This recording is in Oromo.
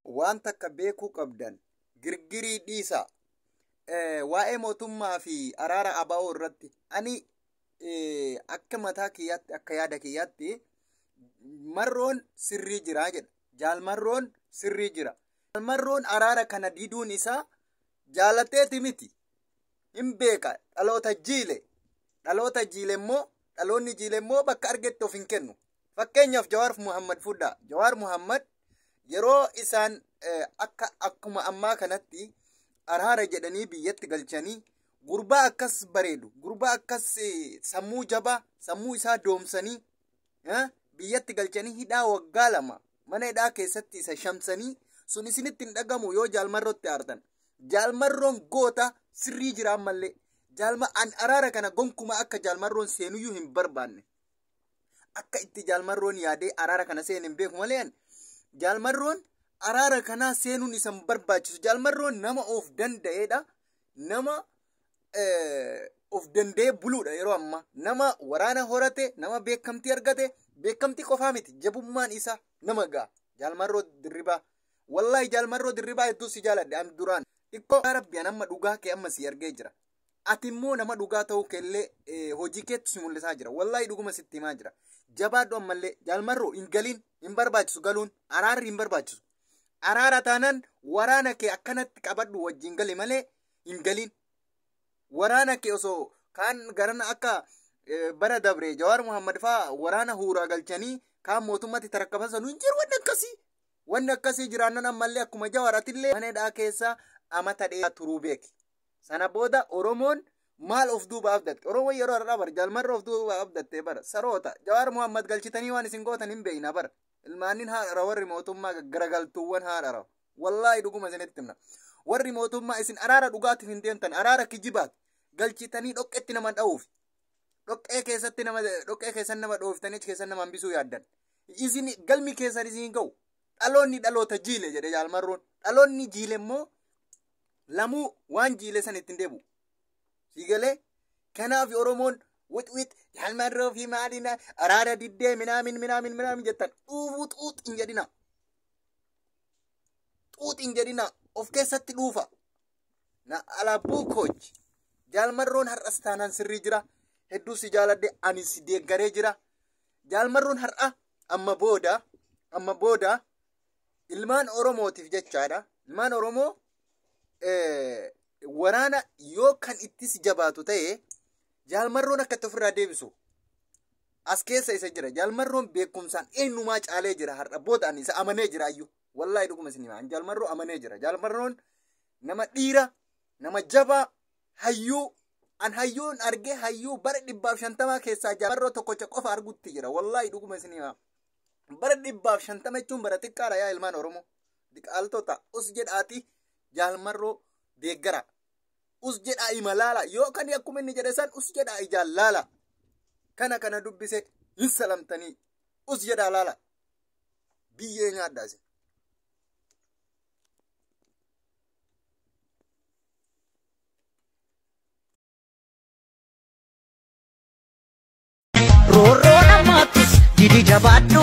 Waan takka beekuu qabdan girgirii dhiisa. Waa'ee mootummaa fi araara ABO irratti ani akka mataa kiyyaatti, akka yaada kiyyaatti, Marroon sirrii jira jedha. Jaalmarroon sirrii jira. Jaalmarroon araara kana diduun isaa jaalateeti miti. Hin beeka, dhaloota jiile. Dhaloota jiile immoo, dhaloonni jiile immoo bakka argetti of hin kennu. Fakkeenyaaf Jawaar Muhammad fudhaa. Jawaar Muhammad yeroo isaan akka akkuma ammaa kanatti araara jedhanii biyyatti galchanii, gurbaa akkas bareedu, gurbaa akkas sammuu jabaa, sammuu isaa doomsanii biyyatti galchanii, hidhaa waggaa 2 mana hidhaa keessatti isa shamsanii, sun isinitti hin dhagamu yoo Jaalmarrootti aartan. Jaalmarroon goota, sirrii jira ammallee. Jaalma an araara kana gonkumaa akka Jaalmarroon seenuyyuu hin barbaanne. Akka itti Jaalmarroon yaadee araara kana seen hin beeku malee, Jaalmarroon araara kanaa seenuun isa hin barbaachisu. Jaalmarroon nama of danda'eedha. Nama of danda'ee buluudha yeroo ammaa. Nama waraana horate, nama beekamtii argate, beekamtii qofaa miti, jabummaan isaa nama ga'a. Jaalmarroo Dirribaa. Wallaahi, Jaalmarroo Dirribaa, hedduu si jaaladhe an duraan. Xiqqoo Rabbi an amma dhugaa kee amma si argee jira. Ati immoo nama dhugaa ta'uu keellee hojii keetti si mul'isaa jira. Wallaahi, dhuguma sitti himaa jira. Jabaadhu ammallee. Jaalmarroo, hin galiin, hin barbaachisu galuun, araarri hin barbaachisu. Araara taanaan waraana kee akkanatti qabadhu wajjin gali malee hin galiin. Waraana kee osoo kaan garana akka bara dabre Jawaar Muhammad faa waraana huuraa galchanii kaan mootummatti tarakkaban sanuu hin jiru wanni akkasii. Wanni akkasii jiraannan ammallee akkuma Jawaar atillee mana hidhaa keessa amata dheeraa turuu beeki. Sana booda Oromoon maal of duuba abdatte? Oromoon yeroo har'aa bara Jaalmarra of duuba abdattee bara saroota. Jawaar Muhammad galchitanii waan isin gootan hin beekna bara. Ilmaannin haadhara warri mootummaa garagaltuuwwan haadhara. Wallaahi, dhuguma isinitti himna. Warri mootummaa isin araara dhugaatiif hin deemtan, araara kijibaati. Galchitanii dhoqqetti nama dha'uuf. Dhoqqee keessatti nama, dhoqqee keessan nama dhooftanii achi keessan nama hambisuu yaaddan. Isin galmi keessan isin ga'u. Dhaloonni dhaloota jiile jedhe Jaalmarroon. Dhaloonni jiile immoo lamuu waan jiile san ittiin deebi'u. Siigalee kanaaf Oromoon wix wix Jaalmarroo fi maalina araara diddee minaamin minaamin minaamin jettan, dhuufuu xuux hin jedhina. Xuux hin jedhina, of keessatti dhuufa. Na alaabuu kooj. Jaalmarroon har'as taanaan sirrii jira. Hedduu si jaaladhe, ani si deeggaree jira. Jaalmarroon har'a amma booda ilmaan Oromootiif jechaadha. Ilmaan Oromoo waraana yoo kan ittis jabaatu ta'e, Jaalmarroon akka itti ofirraa deebisu as keessa isa jira. Jaalmarroon beekumsaan eenyumaa caalee jira har'a booda, ani isa amanee jira ayyuu. Wallaahi, dhuguma isin himaa, Jaalmarroo amanee jira. Jaalmarroon nama dhiira, nama jabaa, hayyuu. An hayyuun argee hayyuu bara 150 keessaa Jaalmarroo tokkocha qofa argutti jira. Wallaahi, dhuguma isin himaa. Bara 150 jechuun bara xiqqaadha, yaa ilmaan Oromoo. Diqaaltota, us jedhaati Jaalmarroo deeggara. Us jedhaa ima laala, yoo kan akkuma inni jedhe san us jedhaa ijaan laala. Kana kana dubbise hin salamtanii, us jedhaa laala. Biyyee nyaadhaa isin. Roorroo namaattus didi jabaadhu.